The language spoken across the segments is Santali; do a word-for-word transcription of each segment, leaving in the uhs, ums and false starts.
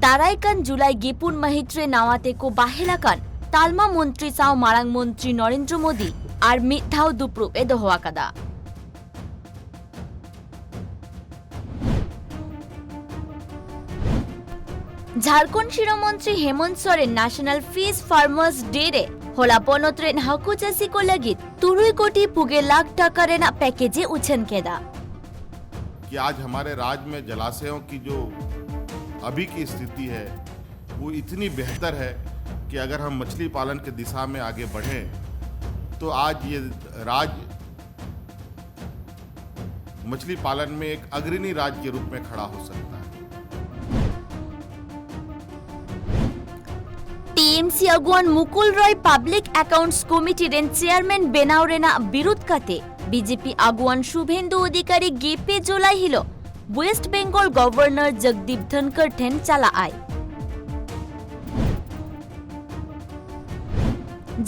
ᱫᱟᱨᱟᱭ ᱠᱟᱱ ᱡᱩᱞᱟᱭ ᱜᱮᱯᱩᱱ ᱢᱟᱹᱦᱤᱛ ᱨᱮ ᱱᱟᱣᱟ ᱛᱮᱠᱚ ᱵᱟᱦᱮᱞ ᱟᱠᱟᱱ ᱛᱟᱞᱢᱟ ᱢᱚᱱᱛᱨᱤ ᱥᱟᱶ ᱢᱟᱨᱟᱝ ᱢᱚᱱᱛᱨᱤ ᱱᱚᱨᱮᱱᱫᱨᱚ ᱢᱳᱫᱤ ᱟᱨ ᱢᱤᱫ ᱫᱷᱟᱣ ᱫᱩᱯᱲᱩᱵ ᱮ ᱫᱚᱦᱚ ᱟᱠᱟᱫᱟ᱾ ᱡᱷᱟᱲᱠᱷᱚᱸᱰ ᱥᱤᱨᱟᱹ ᱢᱚᱱᱛᱨᱤ ᱦᱮᱢᱚᱱᱛ ᱥᱚᱨᱮᱱ ᱱᱮᱥᱱᱟᱞ ᱯᱷᱤᱥ ᱯᱷᱟᱨᱢᱟᱨᱥ ᱰᱮ ᱨᱮ ᱦᱚᱞᱟ ᱯᱚᱱᱚᱛ ᱨᱮᱱ ᱦᱟᱹᱠᱩ ᱪᱟᱹᱥᱤ ᱠᱚ ᱞᱟᱹᱜᱤᱫ ᱛᱩᱨᱩᱭ ᱠᱳᱴᱤ ᱯᱩᱜᱮ ᱞᱟᱠᱷ ᱴᱟᱠᱟ ᱨᱮᱱᱟᱜ ᱯᱮᱠᱮᱡᱽ ᱮ ᱩᱪᱷᱟᱹᱱ ᱠᱮᱫᱟ᱾ कि आज हमारे राज्य में जलाशयों की जो अभी की स्थिति है, वो इतनी बेहतर है कि अगर हम मछली पालन की दिशा में आगे बढ़ें, तो आज ये राज्य मछली पालन में एक अग्रणी राज्य के रूप में खड़ा हो सकता है। ᱴᱤ ᱮᱢ ᱥᱤ ᱟᱹᱜᱩᱣᱟᱱ ᱢᱩᱠᱩᱞ ᱨᱚᱭ ᱯᱟᱵᱽᱞᱤᱠ ᱮᱠᱟᱣᱩᱱᱴᱥ ᱠᱚᱢᱤᱴᱤ ᱨᱮᱱ ᱪᱮᱭᱟᱨᱢᱮᱱ ᱵᱮᱱᱟᱣ ᱨᱮᱱᱟᱜ ᱵᱤᱨᱩᱫᱷ ᱠᱟᱛᱮ ᱵᱤ ᱡᱮ ᱯᱤ ᱟᱹᱜᱩᱣᱟᱱ ᱥᱩᱵᱷᱮᱱᱫᱩ ᱚᱫᱷᱤᱠᱟᱨᱤ ᱜᱮᱯᱮ ᱡᱩᱞᱟᱭ ᱦᱤᱞᱚᱜ ᱳᱭᱮᱥᱴ ᱵᱮᱝᱜᱚᱞ ᱜᱚᱵᱷᱚᱨᱱᱚᱨ ᱡᱚᱜᱽᱫᱤᱯ ᱫᱷᱚᱱᱠᱚᱨ ᱴᱷᱮᱱ ᱪᱟᱞᱟᱜ ᱟᱭ᱾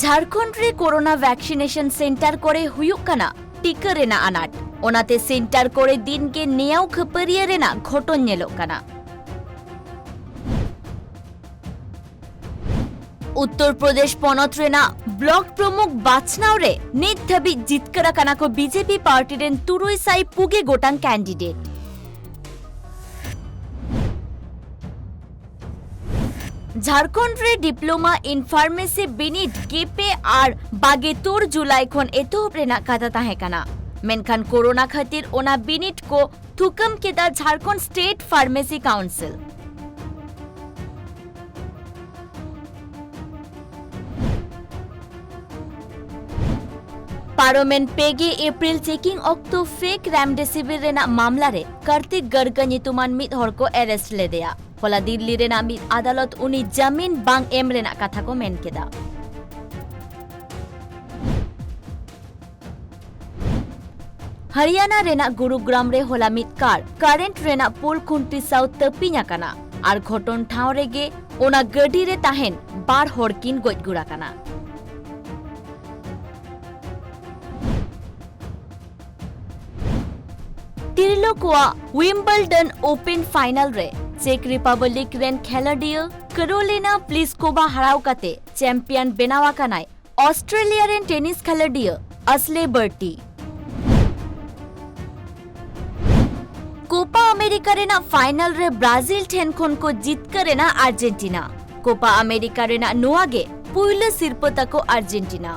ᱡᱷᱟᱲᱠᱷᱚᱸᱰ ᱨᱮ ᱠᱳᱨᱳᱱᱟ ᱵᱷᱮᱠᱥᱤᱱᱮᱥᱚᱱ ᱥᱮᱱᱴᱟᱨ ᱠᱚᱨᱮ ᱦᱩᱭᱩᱜ ᱠᱟᱱᱟ ᱴᱤᱠᱟᱹ ᱨᱮᱱᱟᱜ ᱟᱱᱟᱴ, ᱚᱱᱟᱛᱮ ᱥᱮᱱᱴᱟᱨ ᱠᱚᱨᱮ ᱫᱤᱱ ᱜᱮ ᱱᱮᱭᱟᱣ ᱠᱷᱟᱹᱯᱟᱹᱨᱤᱭᱟᱹ ᱨᱮᱱᱟᱜ ᱜᱷᱚᱴᱚᱱ ᱧᱮᱞᱚᱜ ᱠᱟᱱᱟ᱾ ᱩᱛᱛᱚᱨ ᱯᱨᱚᱫᱮᱥ ᱯᱚᱱᱚᱛ ᱨᱮᱱᱟᱜ ᱵᱞᱚᱠ ᱯᱨᱚᱢᱩᱠᱷ ᱵᱟᱪᱷᱱᱟᱣ ᱨᱮ ᱱᱤᱛ ᱫᱷᱟᱹᱵᱤᱡ ᱡᱤᱛᱠᱟᱹᱨ ᱟᱠᱟᱱᱟ ᱠᱚ ᱵᱤ ᱡᱮ ᱯᱤ ᱯᱟᱨᱴᱤ ᱨᱮᱱ ᱛᱩᱨᱩᱭ ᱥᱟᱭ ᱯᱩᱜᱮ ᱜᱚᱴᱟᱝ ᱠᱮᱱᱰᱤᱰᱮᱴ᱾ ᱡᱷᱟᱲᱠᱷᱚᱸᱰ ᱨᱮ ᱰᱤᱯᱞᱳᱢᱟ ᱤᱱ ᱯᱷᱟᱨᱢᱮᱥᱤ ᱵᱤᱱᱤᱰ ᱜᱮᱯᱮ ᱟᱨ ᱵᱟᱜᱮ ᱛᱩᱨ ᱡᱩᱞᱟᱭ ᱠᱷᱚᱱ ᱮᱛᱚᱦᱚᱵ ᱨᱮᱱᱟᱜ ᱠᱟᱛᱷᱟ ᱛᱟᱦᱮᱸ ᱠᱟᱱᱟ, ᱢᱮᱱᱠᱷᱟᱱ ᱠᱳᱨᱳᱱᱟ ᱠᱷᱟᱹᱛᱤᱨ ᱚᱱᱟ ᱵᱤᱱᱤᱰ ᱠᱚ ᱛᱷᱩᱠᱟᱹᱢ ᱠᱮᱫᱟ ᱡᱷᱟᱲᱠᱷᱚᱸᱰ ᱥᱴᱮᱴ ᱯᱷᱟᱨᱢᱮᱥᱤ ᱠᱟᱣᱩᱱᱥᱤᱞ᱾ ᱯᱟᱨᱚᱢᱮᱱ ᱯᱮᱜᱮ ᱮᱯᱨᱤᱞ ᱪᱮᱠᱤᱝ ᱚᱠᱛᱚ ᱯᱷᱮᱠ ᱨᱮᱢᱰᱮᱥᱤᱵᱷᱤᱨ ᱨᱮᱱᱟᱜ ᱢᱟᱢᱞᱟ ᱨᱮ ᱠᱟᱨᱛᱤᱠ ᱜᱟᱨᱜᱟ ᱧᱩᱛᱩᱢᱟᱱ ᱢᱤᱫ ᱦᱚᱲ ᱠᱚ ᱮᱨᱮᱥᱴ ᱞᱮᱫᱮᱭᱟ᱾ ᱦᱚᱞᱟ ᱫᱤᱞᱞᱤ ᱨᱮᱱᱟᱜ ᱢᱤᱫ ᱟᱫᱟᱞᱚᱛ ᱩᱱᱤ ᱡᱟᱢᱤᱱ ᱵᱟᱝ ᱮᱢ ᱨᱮᱱᱟᱜ ᱠᱟᱛᱷᱟ ᱠᱚ ᱢᱮᱱ ᱠᱮᱫᱟ᱾ ᱦᱚᱨᱤᱭᱟᱱᱟ ᱨᱮᱱᱟᱜ ᱜᱩᱨᱩᱜᱨᱟᱢ ᱨᱮ ᱦᱚᱞᱟ ᱢᱤᱫ ᱠᱟᱨ ᱠᱟᱨᱮᱱᱴ ᱨᱮᱱᱟᱜ ᱯᱳᱞ ᱠᱷᱩᱱᱴᱤ ᱥᱟᱶ ᱛᱟᱹᱯᱤᱧ ᱟᱠᱟᱱᱟ ᱟᱨ ᱜᱷᱚᱴᱚᱱ ᱴᱷᱟᱶ ᱨᱮᱜᱮ ᱚᱱᱟ ᱜᱟᱹᱰᱤ ᱨᱮ ᱛᱟᱦᱮᱱ ᱵᱟᱨ ᱦᱚᱲ ᱠᱤᱱ ᱜᱚᱡ ᱜᱩᱨ ᱟᱠᱟᱱᱟ᱾ ᱛᱤᱨᱞᱟᱹ ᱠᱚᱣᱟᱜ ᱣᱤᱢᱵᱞᱰᱚᱱ ᱳᱯᱮᱱ ᱯᱷᱟᱭᱱᱟᱞ ᱨᱮ ᱪᱮᱠ ᱨᱤᱯᱟᱵᱞᱤᱠ ᱨᱮᱱ ᱠᱷᱮᱞᱳᱰᱤᱭᱟᱹ ᱠᱟᱨᱳᱞᱤᱱᱟ ᱯᱞᱤᱥᱠᱳᱵᱟ ᱦᱟᱨᱟᱣ ᱠᱟᱛᱮ ᱪᱟᱢᱯᱤᱭᱟᱱ ᱵᱮᱱᱟᱣ ᱟᱠᱟᱱᱟᱭ ᱚᱥᱴᱨᱮᱞᱤᱭᱟ ᱨᱮᱱ ᱴᱮᱱᱤᱥ ᱠᱷᱮᱞᱳᱰᱤᱭᱟᱹ ᱟᱥᱞᱮ ᱵᱟᱨᱴᱤ᱾ ᱠᱳᱯᱟ ᱟᱢᱮᱨᱤᱠᱟ ᱨᱮᱱᱟᱜ ᱯᱷᱟᱭᱱᱟᱞ ᱨᱮ ᱵᱨᱟᱡᱤᱞ ᱴᱷᱮᱱ ᱠᱷᱚᱱ ᱠᱚ ᱡᱤᱛᱠᱟᱹᱨ ᱮᱱᱟ ᱟᱨᱡᱮᱱᱴᱤᱱᱟ᱾ ᱠᱳᱯᱟ ᱟᱢᱮᱨᱤᱠᱟ ᱨᱮᱱᱟᱜ ᱱᱚᱣᱟ ᱜᱮ ᱯᱩᱭᱞᱩ ᱥᱤᱨᱯᱟᱹ ᱛᱟᱠᱚ ᱟᱨᱡᱮᱱᱴᱤᱱᱟ᱾